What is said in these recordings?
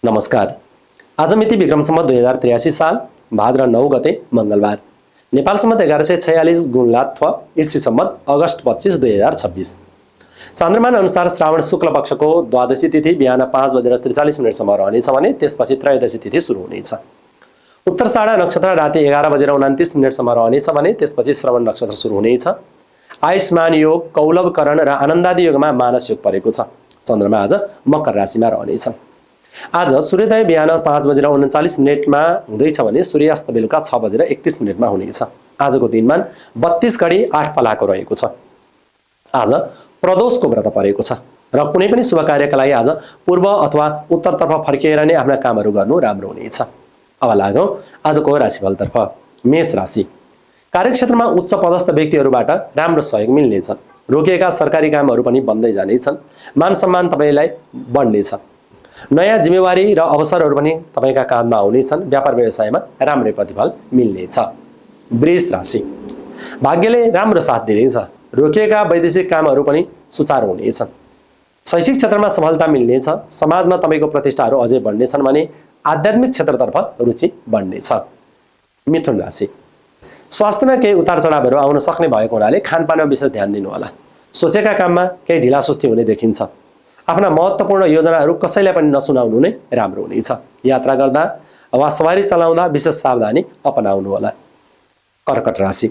नमस्कार। आज मिति विक्रम सम्वत 2083 साल भाद्र 9 गते मंगलबार। नेपाल सम्वत 1146 गुणलात्थ ईस्वी सम्वत अगस्त 25 2026। चन्द्रमान अनुसार श्रावण शुक्ल पक्षको द्वादशी तिथि बिहान 5:43 रहनेछ भने त्यसपछि त्रयोदशी तिथि सुरु हुनेछ। उत्तरषाढा नक्षत्र राति 11:29 रहनेछ भने त्यसपछि श्रवण नक्षत्र सुरु हुनेछ। आयुष्मान योग, कौलवकरण र आनन्दादि योगमा मानस योग परेको छ। चन्द्रमा आज मकर राशिमा रहनेछ। आज सूर्योदय बिहान 5:39 हुँदैछ भने सूर्यास्त बेलुका 6:31 हुनेछ। आजको दिनमान 32 घडी 8 पलाको रहेको छ। आज प्रदोषको व्रत परेको छ र कुनै पनि शुभ कार्यका लागि आज पूर्व अथवा उत्तरतर्फ फर्किएर नै आफ्ना कामहरू गर्नु राम्रो हुनेछ। अब लागौँ आजको राशिफलतर्फ। मेष राशि। कार्यक्षेत्रमा उच्च पदस्थ व्यक्तिहरूबाट राम्रो सहयोग मिल्नेछ। रोकिएका सरकारी कामहरू पनि बन्दै जानेछन्। मान सम्मान तपाईलाई बढ्नेछ। नयाँ जिम्मेवारी र अवसरहरू पनि तपाईका काँधमा आउनेछन्। व्यापार व्यवसायमा राम्रै प्रतिफल मिल्नेछ। वृष राशि। भाग्यले राम्रो साथ दिनेछ। रोकिएका वैदेशिक कामहरू पनि सुचारू हुनेछन्। शैक्षिक क्षेत्रमा सफलता मिल्नेछ। समाजमा तपाईको प्रतिष्ठाहरू अझै बढ्नेछन् भने आध्यात्मिक क्षेत्रतर्फ रुचि बढ्नेछ। मिथुन राशि। स्वास्थ्यमा केही उतार चढावहरू आउन सक्ने भएको हुनाले खानपानमा विशेष ध्यान दिनुहोला। सोचेका काममा केही ढिलासुस्ती हुने देखिन्छ। आफ्ना महत्त्वपूर्ण योजनाहरू कसैलाई पनि नसुनाउनु नै राम्रो हुनेछ। यात्रा गर्दा वा सवारी चलाउँदा विशेष सावधानी अपनाउनु होला। कर्कट राशि।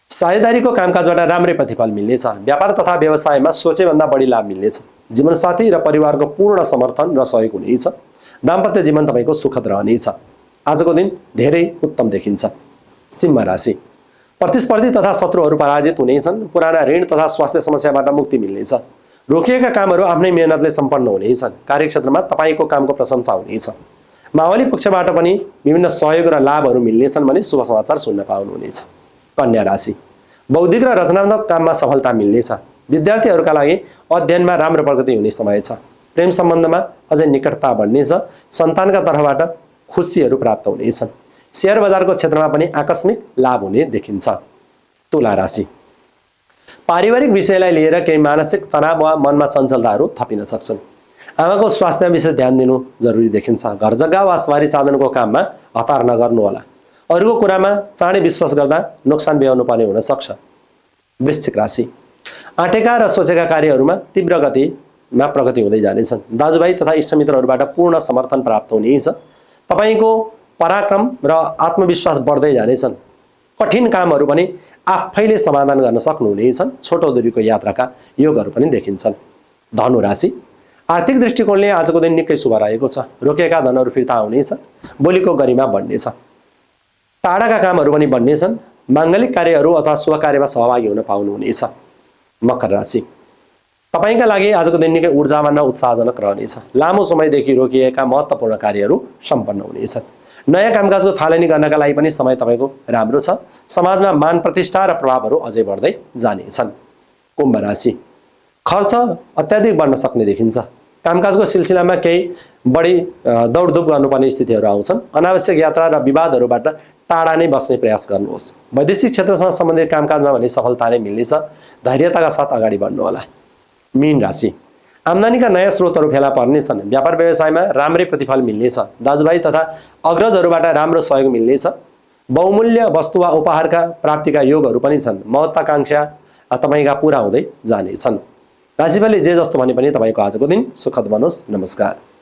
साझेदारीको कामकाजबाट राम्रै प्रतिफल मिल्नेछ। व्यापार तथा व्यवसायमा सोचेभन्दा बढी लाभ मिल्नेछ। जीवनसाथी र परिवारको पूर्ण समर्थन र सहयोग हुनेछ। दाम्पत्य जीवन तपाईको सुखद रहनेछ। आजको दिन धेरै उत्तम देखिन्छ। सिंह राशि। प्रतिस्पर्धी तथा शत्रुहरू पराजित हुनेछन्। पुराना ऋण तथा स्वास्थ्य समस्याबाट मुक्ति मिल्नेछ। रोकिएका कामहरू आफ्नै मेहनतले सम्पन्न हुनेछन्। कार्यक्षेत्रमा तपाईको कामको प्रशंसा हुनेछ। मावली पक्षबाट पनि विभिन्न सहयोग र लाभहरू मिल्नेछन् भने शुभ समाचार सुन्न पाउनुहुनेछ। कन्या राशि। बौद्धिक र रचनात्मक काममा सफलता मिल्नेछ। विद्यार्थीहरूका लागि अध्ययनमा राम्रो प्रगति हुने समय छ। प्रेम सम्बन्धमा अझै निकटता बढ्नेछ। सन्तानका तर्फबाट खुसीहरू प्राप्त हुनेछन्। शेयर बजारको क्षेत्रमा पनि आकस्मिक लाभ हुने देखिन्छ। तुला राशि। पारिवारिक विषयलाई लिएर केही मानसिक तनाव वा मनमा चञ्चलताहरू थपिन सक्छन्। आमाको स्वास्थ्यमा विशेष ध्यान दिनु जरुरी देखिन्छ। घर जग्गा वा सवारी साधनको काममा हतार नगर्नुहोला। अरूको कुरामा चाँडै विश्वास गर्दा नोक्सान बेहोर्नु पर्ने हुन सक्छ। वृश्चिक राशि। आँटेका र सोचेका कार्यहरूमा तीव्र गतिमा प्रगति हुँदै जानेछन्। दाजुभाइ तथा इष्टमित्रहरूबाट पूर्ण समर्थन प्राप्त हुनेछ। तपाईको पराक्रम र आत्मविश्वास बढ्दै जानेछन्। कठिन कामहरू पनि आफैले समाधान गर्न सक्नुहुनेछन्। छोटो दूरीको यात्राका योगहरू पनि देखिन्छन्। धनु राशि। आर्थिक दृष्टिकोणले आजको दिन निकै शुभ रहेको छ। रोकिएका धनहरू फिर्ता आउनेछ। बोलीको गरिमा बढ्नेछ। टाढाका कामहरू पनि बढ्नेछन्। माङ्गलिक कार्यहरू अथवा शुभ कार्यमा सहभागी हुन पाउनुहुनेछ। मकर राशि। तपाईका लागि आजको दिन निकै ऊर्जावान र उत्साहजनक रहनेछ। लामो समयदेखि रोकिएका महत्त्वपूर्ण कार्यहरू सम्पन्न हुनेछन्। नयाँ कामकाजको थालनी गर्नका लागि पनि समय तपाईको राम्रो छ। समाजमा मान प्रतिष्ठा र प्रभावहरू अझै बढ्दै जानेछन्। कुम्भ राशि। खर्च अत्याधिक बढ्न सक्ने देखिन्छ। कामकाजको सिलसिलामा केही बढी दौडधुप गर्नुपर्ने स्थितिहरू आउँछन्। अनावश्यक यात्रा र विवादहरूबाट टाढा नै बस्ने प्रयास गर्नुहोस्। वैदेशिक क्षेत्रसँग सम्बन्धित कामकाजमा भने सफलता नै मिल्नेछ। धैर्यताका साथ अगाडि बढ्नुहोला। मीन राशि। आम्दानीका नयाँ स्रोतहरू फेला पर्नेछन्। व्यापार व्यवसायमा राम्रै प्रतिफल मिल्नेछ। दाजुभाइ तथा अग्रजहरूबाट राम्रो सहयोग मिल्नेछ। बहुमूल्य वस्तु वा उपहारका प्राप्तिका योगहरू पनि छन्। महत्त्वाकांक्षा तपाईका पूरा हुँदै जानेछन्। राशिफलले जे जस्तो भने पनि तपाईको आजको दिन सुखद बनोस्। नमस्कार।